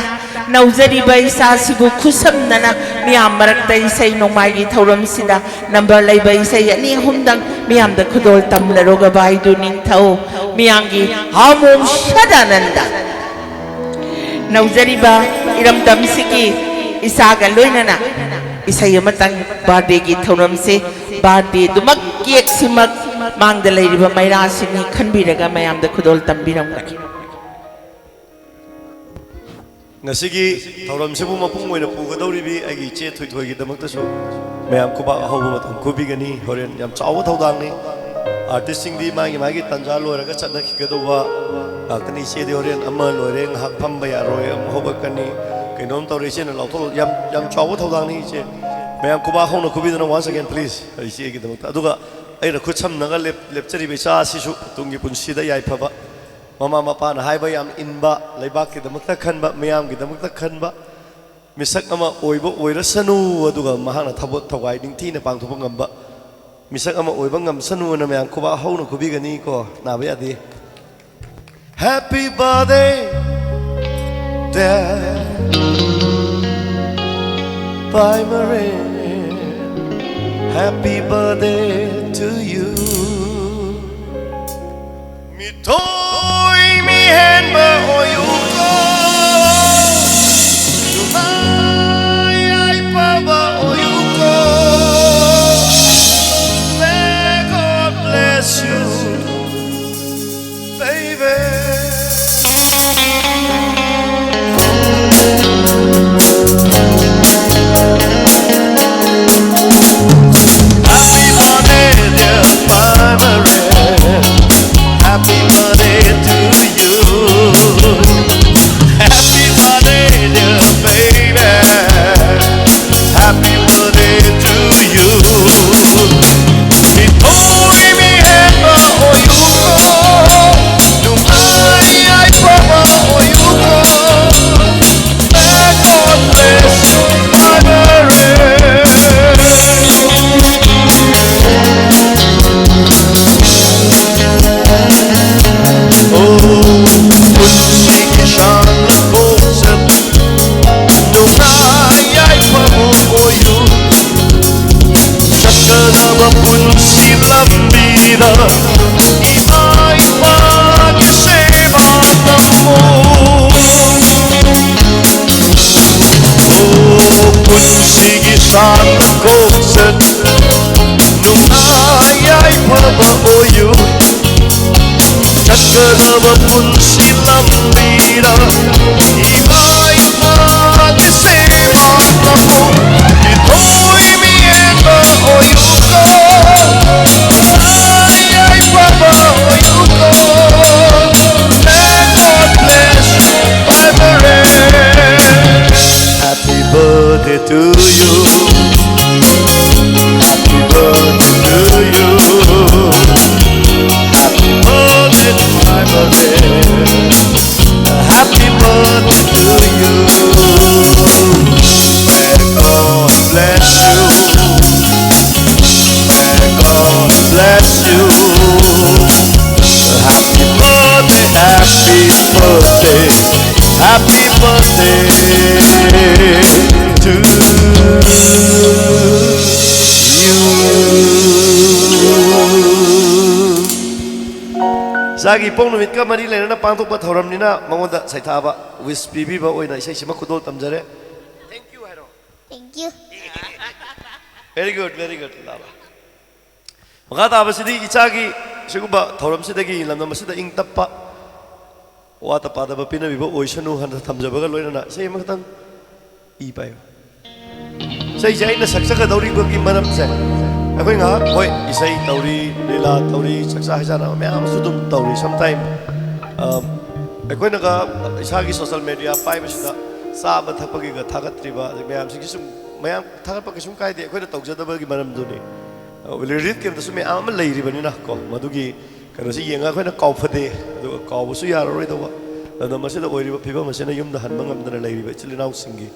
ꯅꯧꯖꯔꯤꯕ ꯏꯆꯥꯁꯤꯕꯨ ꯈꯨꯠꯁꯝꯅꯅ ꯃꯤꯌꯥꯝ ꯃꯔꯛꯇ ꯏꯁꯩ ꯅꯣꯡꯃꯥꯏꯒꯤ ꯊꯧꯔꯝꯁꯤꯗ ꯅꯝꯕꯔ ꯂꯩꯕ ꯏꯁꯩ ꯑꯅꯤ ꯑꯍꯨꯝꯗꯪ ꯃꯤꯌꯥꯝꯗ ꯈꯨꯗꯣꯜ ꯇꯝꯅꯔꯣꯒꯕ꯫ ꯑꯩꯗꯨ ꯅꯤꯡꯊꯧ, ꯃꯤꯌꯥꯝꯒꯤ ꯍꯥꯃꯣꯝ ꯁꯗꯥꯅꯟꯗ ꯅꯧꯖꯔꯤꯕ ꯏꯔꯝꯗꯝꯁꯤꯒꯤ ꯏꯆꯥꯒ ꯂꯣꯏꯅꯅ ꯏꯁꯩ ꯑꯃꯇꯪ, ꯕꯥꯔꯗꯦꯒꯤ ꯊꯧꯔꯝꯁꯦ, ꯕꯥꯔꯗꯦꯗꯨꯃꯛ, ꯀꯦꯛꯁꯤꯃꯛ ꯃꯥꯡꯗ ꯂꯩꯔꯤꯕ ꯃꯩꯔꯥꯁꯤꯅꯤ ꯈꯟꯕꯤꯔꯒ ꯃꯌꯥꯝꯗ ꯈꯨꯗꯣꯜ ꯇꯝꯕꯤꯔꯝꯒꯅꯤ꯫ ꯉꯁꯤꯒꯤ ꯊꯧꯔꯝꯁꯤꯕꯨ ꯃꯄꯨꯡ ꯑꯣꯏꯅ ꯄꯨꯒꯗꯧꯔꯤꯕꯤ ꯑꯩꯒꯤ ꯏꯆꯦ ꯊꯣꯏꯊꯣꯏꯒꯤꯗꯃꯛꯇꯁꯨ ꯃꯌꯥꯝ ꯈꯨꯕꯥꯛ ꯑꯍꯧꯕ ꯃꯇꯝ ꯈꯨꯕꯤꯒꯅꯤ꯫ ꯍꯣꯔꯦꯟ ꯌꯥꯝ ꯆꯥꯎꯕ ꯊꯧꯗꯥꯡꯅꯤ꯫ ꯑꯥꯔꯇꯤꯁꯁꯤꯡꯗꯤ ꯃꯥꯒꯤ ꯃꯥꯒꯤ ꯇꯥꯟꯖꯥ ꯂꯣꯏꯔꯒ ꯆꯠꯅꯈꯤꯒꯗꯧꯕ ꯉꯥꯛꯇꯅꯤ꯫ ꯏꯆꯦꯗꯤ ꯍꯣꯔꯦꯟ ꯑꯃ ꯂꯣꯏꯔꯦ, ꯉꯥꯏꯍꯥꯛ ꯐꯝꯕ ꯌꯥꯔꯣꯏ, ꯑꯃꯨꯛ ꯍꯧꯒꯠꯀꯅꯤ, ꯀꯩꯅꯣꯝ ꯇꯧꯔꯦ꯫ ꯏꯆꯦꯅ ꯂꯥꯎꯊꯣꯛ, ꯌꯥꯝ, ꯌꯥꯝ ꯆꯥꯎꯕ ꯊꯧꯗꯥꯡꯅꯤ ꯏꯆꯦ꯫ ꯃꯌꯥꯝ ꯈꯨꯕꯥꯛ ꯍꯧꯅ ꯈꯨꯕꯤꯗꯨꯅ once again please ꯏꯆꯦꯒꯤꯗꯃꯛꯇ꯫ ꯑꯗꯨꯒ ꯑꯩꯅ ꯈꯨꯠ ꯁꯝꯅꯒ ꯂꯦꯞ-, ꯂꯦꯞꯆꯔꯤꯕ ꯏꯆꯥ ꯑꯁꯤꯁꯨ ꯇꯨꯡꯒꯤ ꯄꯨꯟꯁꯤꯗ ꯌꯥꯏꯐꯕ, ꯃꯃꯥ ꯃꯄꯥꯅ ꯍꯥꯏꯕ ꯌꯥꯝ ꯏꯟꯕ, ꯂꯩꯕꯥꯛꯀꯤꯗꯃꯛꯇ ꯈꯟꯕ, ꯃꯤꯌꯥꯝꯒꯤꯗꯃꯛꯇ ꯈꯟꯕ ꯃꯤꯁꯛ ꯑꯃ ꯑꯣꯏꯕ ꯑꯣꯏꯔꯁꯅꯨ, ꯑꯗꯨꯒ ꯃꯍꯥꯛꯅ ꯊꯕꯛ ꯊꯧꯒꯥꯏ ꯅꯤꯡꯊꯤꯅ ꯄꯥꯡꯊꯣꯛꯄ ꯉꯝꯕ ꯃꯤꯁꯛ ꯑꯃ ꯑꯣꯏꯕ ꯉꯝꯁꯅꯨꯅ ꯃꯌꯥꯝ ꯈꯨꯕꯥꯛ ꯍꯧꯅ ꯈꯨꯕꯤꯒꯅꯤꯀꯣ, ꯅꯥꯕ ꯌꯥꯗꯦ꯫ Happy birthday, dear Primary. Happy birthday to you. ꯃꯤꯊꯣꯏ ꯃꯤꯍꯦꯟꯕ ꯑꯣꯏꯌꯨꯀꯣ, ꯅꯨꯡꯉꯥꯏ ꯌꯥꯏꯐꯕ ꯑꯣꯏꯌꯨꯀꯣ꯫ May God bless you, baby. Happy birthday, dear Happy birthday to you. ꯏꯆꯥꯒꯤ ꯏꯄꯣꯛ ꯅꯨꯃꯤꯠꯀ ꯃꯔꯤ ꯂꯩꯅꯅ ꯄꯥꯡꯊꯣꯛꯄ ꯊꯧꯔꯝꯅꯤꯅ ꯃꯉꯣꯟꯗ ꯁꯩꯊꯥꯕ, wish ꯄꯤꯕꯤꯕ ꯑꯣꯏꯅ ꯏꯁꯩꯁꯤꯃ ꯈꯨꯗꯣꯜ ꯇꯝꯖꯔꯦ꯫ Thank you ꯍꯥꯏꯔꯣ꯫ Thank you. Very good, very good. ꯂꯥꯛꯑꯣ꯫ ꯃꯈꯥ ꯇꯥꯕꯁꯤꯗꯤ ꯏꯆꯥꯒꯤ ꯁꯤꯒꯨꯝꯕ ꯊꯧꯔꯝꯁꯤꯗꯒꯤ ꯂꯝꯗꯝ ꯑꯁꯤꯗ ꯏꯪ ꯇꯞꯄ, ꯋꯥꯠꯇ ꯄꯥꯗꯕ ꯄꯤꯅꯕꯤꯕ ꯑꯣꯏꯁꯅꯨ ꯍꯥꯏꯅ ꯊꯝꯖꯕꯒ ꯂꯣꯏꯅꯅ ꯏꯁꯩ ꯑꯃꯈꯛꯇꯪ ꯏ ꯄꯥꯏꯌꯨ꯫ ꯏꯁꯩꯁꯦ ꯑꯩꯅ ꯁꯛꯆꯒꯗꯧꯔꯤꯕꯒꯤ ꯃꯔꯝꯁꯦ, ꯑꯩꯈꯣꯏ ꯉꯥꯏꯍꯥꯛ, ꯍꯣꯏ, ꯏꯁꯩ ꯇꯧꯔꯤ, ꯂꯤꯂꯥ ꯇꯧꯔꯤ, ꯆꯥꯛꯆꯥ ꯍꯩꯖꯥꯟꯅꯕ ꯃꯌꯥꯝ ꯑꯃꯁꯨ ꯑꯗꯨꯝ ꯇꯧꯔꯤ꯫ Sometime, ꯑ, ꯑꯩꯈꯣꯏꯅꯒ ꯏꯁꯥꯒꯤ social media ꯄꯥꯏꯕꯁꯤꯗ ꯆꯥꯕ ꯊꯛꯄꯒꯤꯒ ꯊꯥꯒꯠꯇ꯭ꯔꯤꯕ, ꯑꯗꯩ ꯃꯌꯥꯝꯁꯤꯒꯤ ꯁꯨꯝ, ꯃꯌꯥꯝ ꯊꯥꯒꯠꯄ ꯀꯩꯁꯨꯝ ꯀꯥꯏꯗꯦ, ꯑꯩꯈꯣꯏꯅ ꯇꯧꯖꯗꯕꯒꯤ ꯃꯔꯝꯗꯨꯅꯤ꯫ ꯔꯤꯂꯤꯐ ꯀꯦꯝꯇꯁꯨ ꯃꯌꯥꯝ ꯑꯃ ꯂꯩꯔꯤꯕꯅꯤꯅ ꯀꯣ, ꯃꯗꯨꯒꯤ ꯀꯩꯅꯣꯁꯤ ꯌꯦꯡꯉꯒ ꯑꯩꯈꯣꯏꯅ ꯀꯥꯎꯐꯗꯦ, ꯑꯗꯨꯒ ꯀꯥꯎꯕꯁꯨ ꯌꯥꯔꯔꯣꯏꯗꯧꯕ꯫ ꯑꯗꯣ ꯃꯁꯤꯗ ꯑꯣꯏꯔꯤꯕ ꯐꯤꯕꯝ ꯑꯁꯤꯅ ꯌꯨꯝꯗ ꯍꯟꯕ ꯉꯝꯗꯅ ꯂꯩꯔꯤꯕ ꯏꯆꯤꯜ ꯏꯅꯥꯎꯁꯤꯡꯒꯤ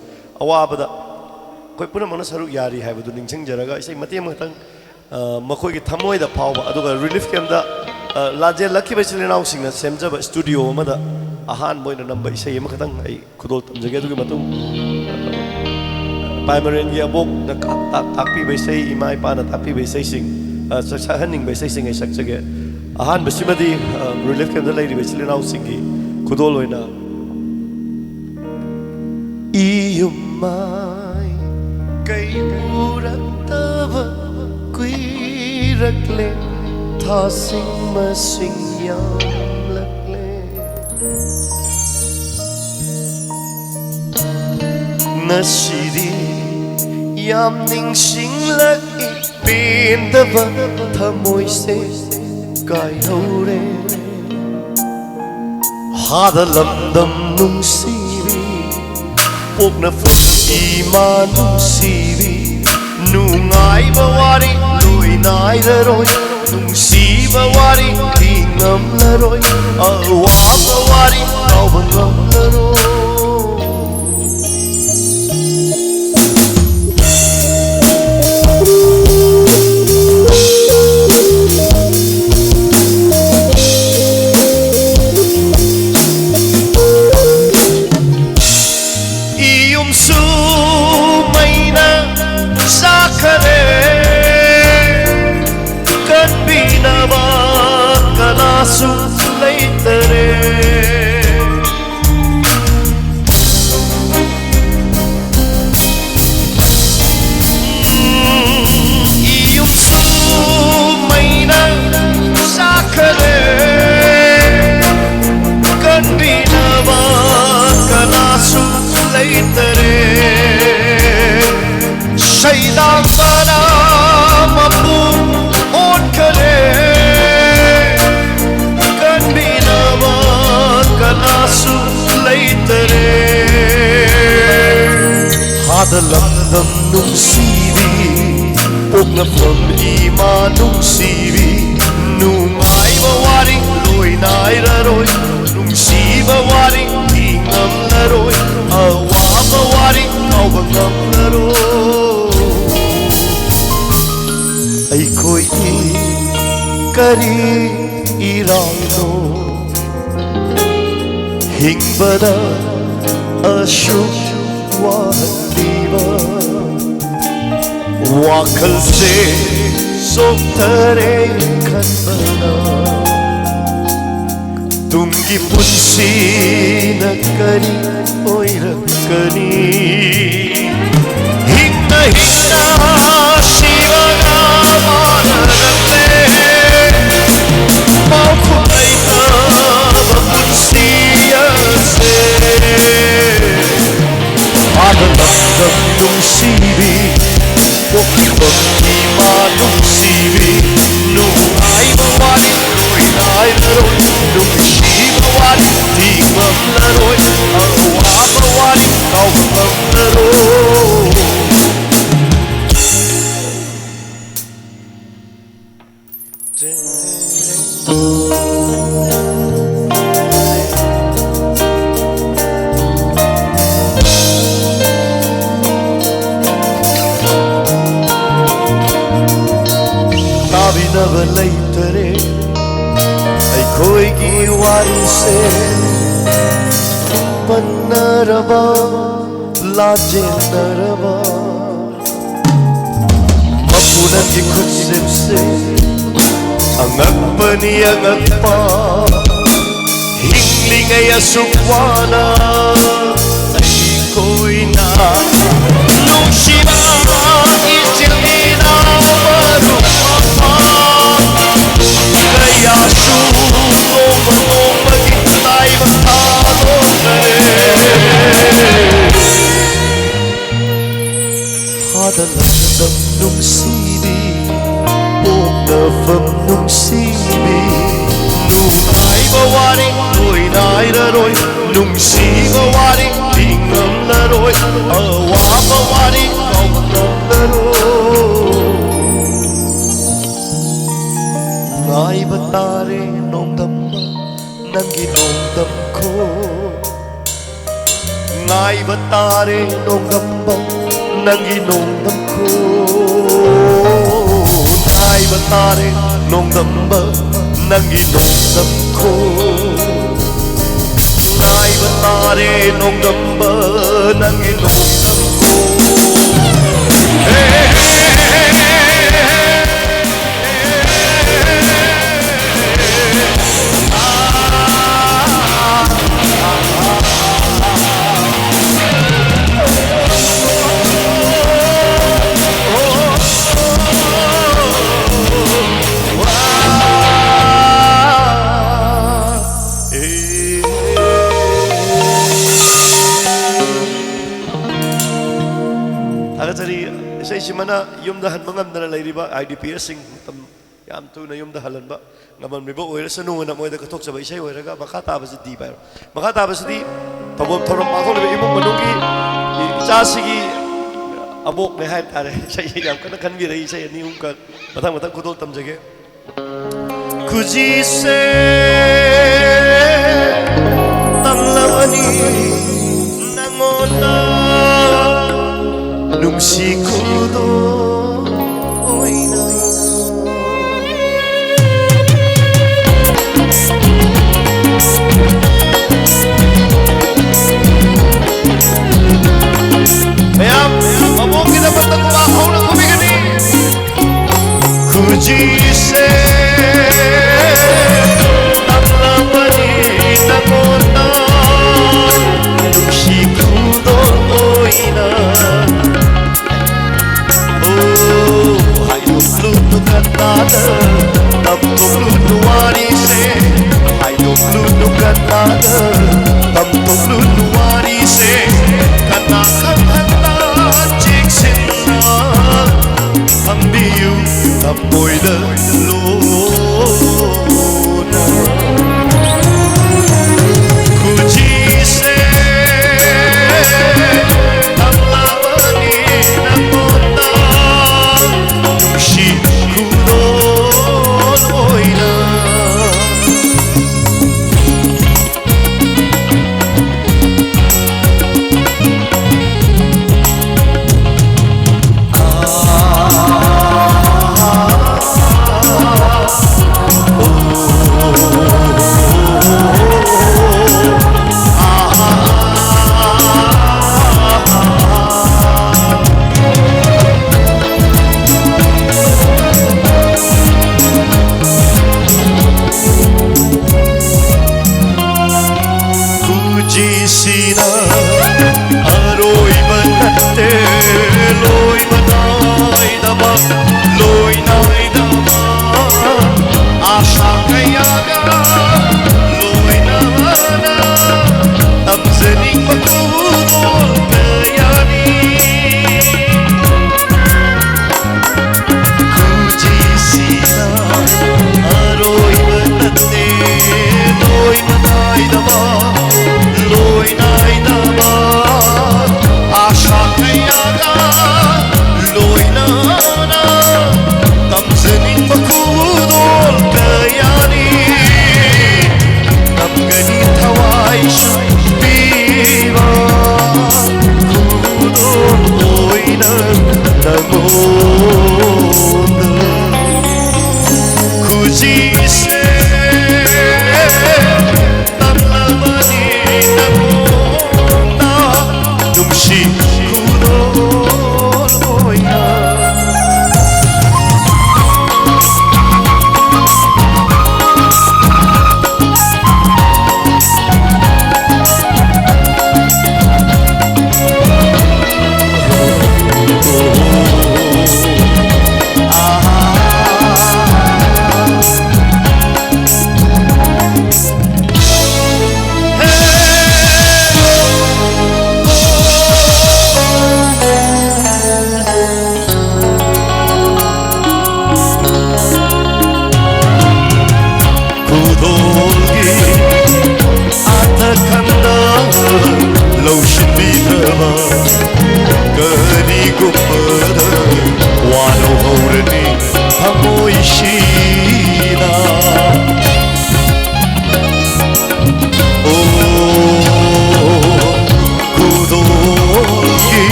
ꯑꯋꯥꯕꯗ ꯑꯩꯈꯣꯏ ꯄꯨꯝꯅꯃꯛꯅ ꯁꯔꯨꯛ ꯌꯥꯔꯤ ꯍꯥꯏꯕꯗꯨ ꯅꯤꯡꯁꯤꯡꯖꯔꯒ ꯏꯁꯩ ꯃꯇꯦꯛ ꯑꯃꯈꯛꯇꯪ, ꯑ, ꯃꯈꯣꯏꯒꯤ ꯊꯃꯣꯏꯗ ꯐꯥꯎꯕ, ꯑꯗꯨꯒ ꯔꯤꯂꯤꯐ ꯀꯦꯝꯗ, ꯑ, ꯂꯥꯟꯖꯦꯜꯂꯛꯈꯤꯕ ꯏꯆꯤꯜ ꯏꯅꯥꯎꯁꯤꯡꯅ ꯁꯦꯝꯖꯕ ꯁ꯭ꯇꯨꯗꯤꯑꯣ ꯑꯃꯗ ꯑꯍꯥꯟꯕ ꯑꯣꯏꯅ ꯅꯝꯕ ꯏꯁꯩ ꯑꯃꯈꯛꯇꯪ ꯑꯩ ꯈꯨꯗꯣꯜ ꯇꯝꯖꯒꯦ꯫ ꯑꯗꯨꯒꯤ ꯃꯇꯨꯡ ꯄꯥꯏꯃꯔꯦꯟꯒꯤ ꯑꯕꯣꯛꯅ ꯀ-, ꯇꯥꯛ-, ꯇꯥꯛꯄꯤꯕ ꯏꯁꯩ, ꯏꯃꯥ ꯏꯄꯥꯅ ꯇꯥꯛꯄꯤꯕ ꯏꯁꯩꯁꯤꯡ, ꯑ, ꯁ-, ꯁꯛꯍꯟꯅꯤꯡꯕ ꯏꯁꯩꯁꯤꯡ ꯑꯩ ꯁꯛꯆꯒꯦ꯫ ꯑꯍꯥꯟꯕꯁꯤꯃꯗꯤ, ꯑ, ꯔꯤꯂꯤꯐ ꯀꯦꯝꯗ ꯂꯩꯔꯤꯕ ꯏꯆꯤꯜ ꯏꯅꯥꯎꯁꯤꯡꯒꯤ ꯈꯨꯗꯣꯜ ꯑꯣꯏꯅ ꯏꯌꯨꯝ ꯃꯥꯏ ꯀꯩ ꯎꯔꯛꯇꯕ ꯀꯨꯏꯔꯛꯂꯦ, ꯊꯥꯁꯤꯡ ꯃꯁꯤꯡ ꯌꯥꯝꯂꯛꯂꯦ꯫ ꯉꯁꯤꯗꯤ ꯌꯥꯝ ꯅꯤꯡꯁꯤꯡꯂꯛꯏ, ꯄꯦꯟꯗꯕ ꯊꯃꯣꯏꯁꯦ ꯀꯥꯏꯍꯧꯔꯦ꯫ ꯍꯥꯗ ꯂꯝꯗꯝ ꯅꯨꯡꯁꯤꯕꯤ, ꯄꯣꯛꯅꯐꯝ ꯏꯃꯥ ꯅꯨꯡꯁꯤꯕꯤ, ꯅꯨꯡꯉꯥꯏꯕ ꯋꯥꯔꯤ ꯂꯣꯏ ꯅꯥꯏꯔꯔꯣꯏ, ꯅꯨꯡꯁꯤꯕ ꯋꯥꯔꯤ ꯂꯤ ꯉꯝꯂꯔꯣꯏ, ꯑꯋꯥꯕ ꯋꯥꯔꯤ ꯀꯥꯎꯕ ꯉꯝꯂꯔꯣꯏ꯫ ꯁꯨ ꯂꯩꯇꯔꯦ꯫ ꯁꯩꯗꯥꯡꯕꯅ ꯃꯄꯨꯡ ꯑꯣꯟꯈꯔꯦ꯫ ꯀꯟꯕꯤꯅꯕ ꯀꯅꯥꯁꯨ ꯂꯩꯇꯔꯦ꯫ ꯍꯥꯗ ꯂꯝꯗꯝ ꯅꯨꯡꯁꯤꯕꯤ, ꯄꯣꯛꯅꯐꯝ ꯏꯃꯥ ꯅꯨꯡꯁꯤꯕꯤ, ꯅꯨꯡꯉꯥꯏꯕ ꯋꯥꯔꯤ ꯂꯣꯏ ꯅꯥꯏꯔꯔꯣꯏ, ꯅꯨꯡꯁꯤꯕ ꯋꯥꯔꯤ ꯏ ꯉꯝꯂꯔꯣꯏ, ꯑꯋꯥꯕ ꯋꯥꯔꯤ ꯀꯥꯎꯕ ꯉꯝꯂꯔꯣꯏ꯫ ꯑꯩꯈꯣꯏꯒꯤ ꯀꯔꯤ ꯏꯔꯥꯡꯅꯣ ꯍꯤꯡꯕꯗ ꯑꯁꯨꯛ ꯋꯥꯍꯜꯂꯤꯕ? ꯋꯥꯈꯜꯁꯦ ꯆꯣꯛꯊꯔꯦ ꯈꯟꯕꯗ꯫ ꯇꯨꯡꯒꯤ ꯄꯨꯟꯁꯤꯅ ꯀꯔꯤ ꯑꯣꯏꯔꯛꯀꯅꯤ? ꯍꯤꯡꯅ ꯍꯤꯡꯅ ꯁꯤꯕꯒ ꯃꯥꯟꯅꯔꯛꯂꯦ꯫ ꯄꯥꯎꯈꯨꯝ ꯂꯩꯇꯕ ꯄꯨꯟꯁꯤ ꯑꯁꯦ꯫ ꯍꯥꯟꯅ ꯂꯝꯗꯝ ꯅꯨꯡꯁꯤꯕꯤ, ꯄꯣꯛꯄꯤꯕ ꯏꯃꯥ ꯅꯨꯡꯁꯤꯕꯤ, ꯅꯨꯡꯉꯥꯏꯕ ꯋꯥꯔꯤ ꯂꯣꯏ ꯅꯥꯏꯔꯔꯣꯏ, ꯅꯨꯡꯁꯤꯕ ꯋꯥꯔꯤ ꯊꯤꯉꯝꯂꯔꯣꯏ, ꯑꯋꯥꯕ ꯋꯥꯔꯤ ꯀꯥꯎꯉꯝꯂꯔꯣꯏ꯫ ꯇꯥꯕꯤꯅꯕ ꯂꯩꯇꯔꯦ ꯑꯩꯈꯣꯏꯒꯤ ꯋꯥꯔꯤꯁꯦ꯫ ꯄꯟꯅꯔꯕ, ꯂꯥꯟꯖꯦꯟꯅꯔꯕ ꯃꯄꯨꯅꯒꯤ ꯈꯨꯠꯁꯦꯝꯁꯦ ꯑꯉꯛꯄꯅꯤ ꯑꯉꯛꯄ꯫ ꯍꯤꯡꯂꯤꯉꯩ ꯑꯁꯨꯛ ꯋꯥꯅ ꯑꯩꯈꯣꯏꯅ ꯅꯨꯡꯁꯤꯕ ꯏꯆꯤꯜ ꯏꯅꯥꯎ ꯃꯔꯨꯞ ꯃꯄꯥꯡ ꯀꯌꯥꯁꯨ ꯅꯣꯡꯃ ꯅꯣꯡꯃꯒꯤ ꯇꯥꯏꯕ ꯊꯥꯗꯣꯛꯈꯔꯦ꯫ ꯂꯝꯗꯝ ꯅꯨꯡꯁꯤꯕꯤ, ꯄꯣꯛꯅꯐꯝ ꯅꯨꯡꯁꯤꯕꯤ, ꯅꯨꯡꯉꯥꯏꯕ ꯋꯥꯔꯤ ꯂꯣꯏ ꯅꯥꯏꯔꯔꯣꯏ, ꯅꯨꯡꯁꯤꯕ ꯋꯥꯔꯤ ꯂꯤꯉꯝꯂꯔꯣꯏ, ꯑꯋꯥꯕ ꯋꯥꯔꯤ ꯀꯥꯎꯉꯝꯂꯔꯣꯏ꯫ ꯉꯥꯏꯕ ꯇꯥꯔꯦ ꯅꯣꯡꯗꯝꯕ, ꯅꯪꯒꯤ ꯅꯣꯡꯗꯝꯈꯣ꯫ ꯉꯥꯏꯕ ꯇꯥꯔꯦ ꯅꯣꯡꯗꯝꯕ, ꯅꯪꯒꯤ ꯅꯣꯡꯗꯝꯈꯣ꯫ ꯉꯥꯏꯕ ꯇꯥꯔꯦ ꯅꯣꯡꯗꯝꯕ, ꯅꯪꯒꯤ ꯅꯣꯡꯗꯝꯈꯣ꯫ ꯉꯥꯏꯕ ꯇꯥꯔꯦ ꯅꯣꯡꯗꯝꯕ, ꯅꯪꯒꯤ ꯅꯣꯡꯗꯝꯈꯣ꯫ ꯍꯦ, ꯍꯦ, ꯍꯦ, ꯍꯦ, ꯍꯦ꯫ ꯊꯥꯒꯠꯆꯔꯤ꯫ ꯏꯁꯩꯁꯤꯃꯅ ꯌꯨꯝꯗ ꯍꯟꯕ ꯉꯝꯗꯅ ꯂꯩꯔꯤꯕ ꯑꯥꯏ ꯗꯤ ꯄꯤ ꯑꯦꯁꯁꯤꯡ ꯃꯇꯝ ꯌꯥꯝ ꯊꯨꯅ ꯌꯨꯝꯗ ꯍꯜꯍꯟꯕ ꯉꯝꯍꯟꯕꯤꯕ ꯑꯣꯏꯔꯁꯅꯨ ꯍꯥꯏꯅ ꯃꯣꯏꯗ ꯀꯠꯊꯣꯛꯆꯕ ꯏꯁꯩ ꯑꯣꯏꯔꯒ, ꯃꯈꯥ ꯇꯥꯕꯁꯤ ꯗꯤ ꯄꯥꯏꯔꯣ꯫ ꯃꯈꯥ ꯇꯥꯕꯁꯤꯗꯤ ꯊꯧꯒꯜ ꯊꯧꯔꯝ ꯄꯥꯡꯊꯣꯛꯂꯤꯕ ꯏꯃꯨꯡ ꯃꯅꯨꯡꯒꯤ ꯏꯆꯥꯁꯤꯒꯤ ꯑꯕꯣꯛꯅꯦ ꯍꯥꯏꯕ ꯇꯥꯔꯦ꯫ ꯏꯁꯩꯁꯤ ꯌꯥꯝ ꯀꯟꯅ ꯈꯟꯕꯤꯔꯛꯏ꯫ ꯏꯁꯩ ꯑꯅꯤ ꯑꯍꯨꯝꯈꯛ ꯃꯊꯪ ꯃꯊꯪ ꯈꯨꯗꯣꯜ ꯇꯝꯖꯒꯦ꯫ ꯈꯨꯖꯤꯁꯦ ꯇꯝꯂꯕꯅꯤ ꯅꯪꯉꯣꯟꯗ ꯅꯨꯡꯁꯤ ꯈꯨꯗꯣꯜ ꯑꯣꯏꯅ꯫ ꯃꯌꯥꯝ ꯃꯕꯣꯛꯀꯤꯗꯃꯛꯇ ꯈꯨꯕꯥꯛ ꯍꯧꯅ ꯈꯨꯕꯤꯒꯅꯤ꯫ ꯈꯨꯖꯤꯁꯦ ꯇꯝꯂꯕꯅꯤ ꯅꯪꯉꯣꯟꯗ ꯅꯨꯡꯁꯤ ꯈꯨꯗꯣꯜ ꯑꯣꯏꯅ꯫ ꯖꯤꯁꯤꯅ ꯑꯔꯣꯏꯕ ꯅꯠꯇꯦ, ꯂꯣꯏꯕ ꯅꯥꯏꯗꯕ, ꯂꯣꯏ ꯅꯥꯏꯗꯕ ꯑꯥꯁꯥ ꯀꯌꯥꯒ ꯂꯣꯏꯅꯅ ꯇꯝꯖꯅꯤꯡꯕ ꯈꯨꯗꯣꯜ ꯀꯌꯥꯅꯤ꯫ ꯈꯨꯖꯤꯁꯤꯅ ꯑꯔꯣꯏꯕ ꯅꯠꯇꯦ, ꯂꯣꯏꯕ ꯅꯥꯏꯗꯕ, ꯂꯣꯏ ꯅꯥꯏꯗꯕ ꯑꯥꯁꯥ ꯀꯌꯥꯒ ꯂꯣꯏꯅꯅ ꯇꯝꯖꯅꯤꯡꯕ ꯈꯨꯗꯣꯜ ꯀꯌꯥꯅꯤ꯫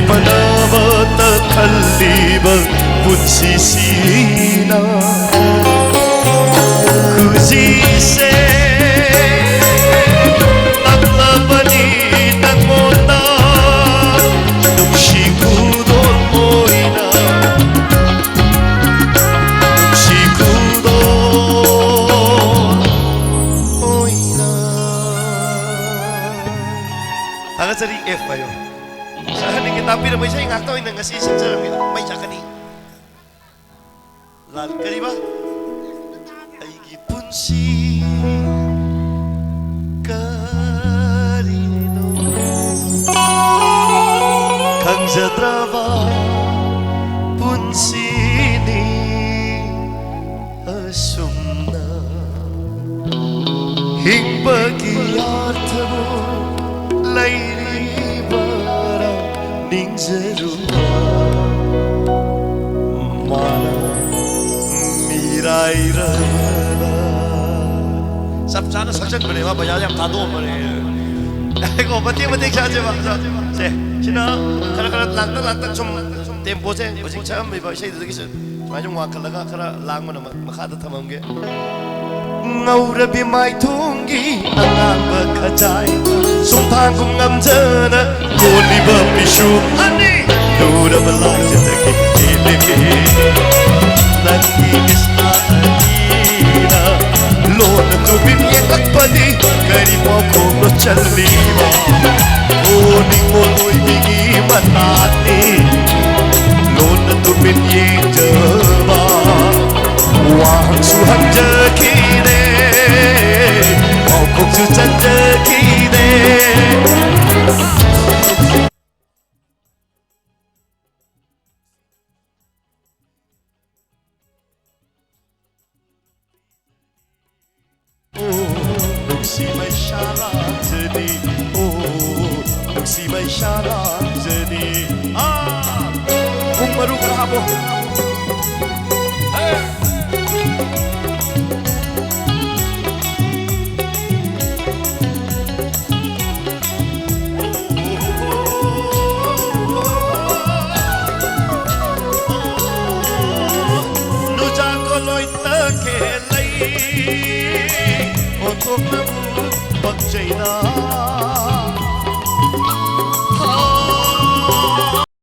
ꯃꯥꯟꯅꯕꯇ ꯈꯜꯂꯤꯕ ꯄꯨꯟꯁꯤꯁꯤꯅ ꯈꯨꯖꯤꯁꯦ ꯅꯛꯂꯕꯅꯤ ꯅꯪꯉꯣꯟꯗ ꯅꯨꯡꯁꯤ ꯈꯨꯗꯣꯜ ꯑꯣꯏꯅ, ꯅꯨꯡꯁꯤ ꯈꯨꯗꯣꯜ ꯑꯣꯏꯅ꯫ ꯊꯥꯒꯠꯆꯔꯤ꯫ ꯑꯦꯐ ꯍꯥꯏꯌꯣ꯫ ꯁꯍꯔꯅꯤꯒꯤ ꯇꯥꯛꯄꯤꯔꯝꯕ ꯏꯁꯩ ꯉꯥꯛꯇ ꯑꯣꯏꯅ ꯉꯁꯤ ꯁꯛꯆꯔꯝꯒꯦ꯫ ꯃꯩ ꯆꯥꯛꯀꯅꯤ꯫ ꯂꯥꯜ ꯀꯔꯤꯕ? ꯑꯩꯒꯤ ꯄꯨꯟꯁꯤ ꯀꯔꯤꯅꯣ? ꯈꯪꯖꯗ꯭ꯔꯕ ꯄꯨꯟꯁꯤꯅꯤ ꯑꯁꯨꯝꯅ꯫ ꯍꯤꯡꯕꯒꯤ ꯑꯔꯊꯕꯨ ꯂꯩꯔꯤꯕꯔꯥ ꯅꯤꯡꯖꯔꯨꯕ ꯃꯥꯅ ꯃꯤꯔꯥꯏꯔꯕꯗ꯫ ꯆꯞ ꯆꯥꯅ ꯁꯛꯆꯟꯕꯅꯦ ꯃꯥ, ꯄꯩꯁꯥ ꯌꯥꯝ ꯊꯥꯗꯣꯛꯑꯝꯕꯅꯦ꯫ ꯉꯥꯏꯈꯣ, ꯃꯇꯦꯛ ꯃꯇꯦꯛ ꯁꯥꯁꯦꯕ꯫ ꯁꯦ, ꯁꯤꯅ ꯈꯔ ꯈꯔ ꯂꯥꯛꯇ ꯂꯥꯛꯇ ꯁꯨꯝ ꯇꯦꯝꯄꯣꯁꯦ ꯍꯧꯖꯤꯛ ꯁꯛꯑꯝꯃꯤꯕ ꯏꯁꯩꯗꯨꯗꯒꯤ ꯁꯨꯃꯥꯏꯅ ꯁꯨꯝ ꯋꯥꯡꯈꯠꯂꯒ ꯈꯔ ꯂꯥꯡꯕꯅ ꯃ-, ꯃꯈꯥꯗ ꯊꯝꯃꯝꯒꯦ꯫ ꯉꯧꯔꯕꯤ ꯃꯥꯏꯊꯣꯡꯒꯤ ꯑꯉꯥꯡꯕ ꯈꯖꯥꯏ, ꯁꯨꯝꯊꯥꯡꯒꯨꯝ ꯉꯝꯖꯅ ꯀꯣꯜꯂꯤꯕ ꯄꯤꯁꯨꯝ ꯑꯅꯤ, ꯂꯨꯔꯕ ꯂꯥꯏꯖꯗꯒꯤ ꯍꯦꯜꯂꯤꯕꯤ ꯅꯪꯒꯤ ꯃꯤꯠꯁꯅꯥ ꯑꯅꯤꯅ ꯂꯣꯟꯅ ꯇꯨꯃꯤꯟ ꯌꯦꯡꯂꯛꯄꯗꯤ ꯀꯔꯤ ꯄꯥꯎꯈꯣꯡꯅꯣ ꯆꯜꯂꯤꯕ? ꯑꯣ, ꯅꯤꯡꯉꯣꯜ ꯑꯣꯏꯕꯤꯒꯤ ꯃꯅꯥꯠꯅꯤ ꯂꯣꯟꯅ ꯇꯨꯃꯤꯟ ꯌꯦꯡꯖꯕ꯫ ꯋꯥꯍꯪꯁꯨ ꯍꯪꯖꯈꯤꯗꯦ, ꯄꯥꯎꯈꯣꯡꯁꯨ ꯆꯟꯖꯈꯤꯗꯦ꯫ ꯑꯣ, ꯅꯨꯡꯁꯤ ꯃꯩꯁꯥ ꯂꯥꯛꯆꯅꯤ꯫ ꯑꯣ, ꯅꯨꯡꯁꯤ ꯃꯩꯁꯥ ꯂꯥꯛꯆꯅꯤ꯫ ꯑꯥ, ꯄꯨꯡ ꯃꯔꯨ ꯈꯔ ꯍꯥꯞꯄꯣ꯫ ꯊꯣꯛꯅꯕꯨ ꯄꯛꯆꯩꯗ꯫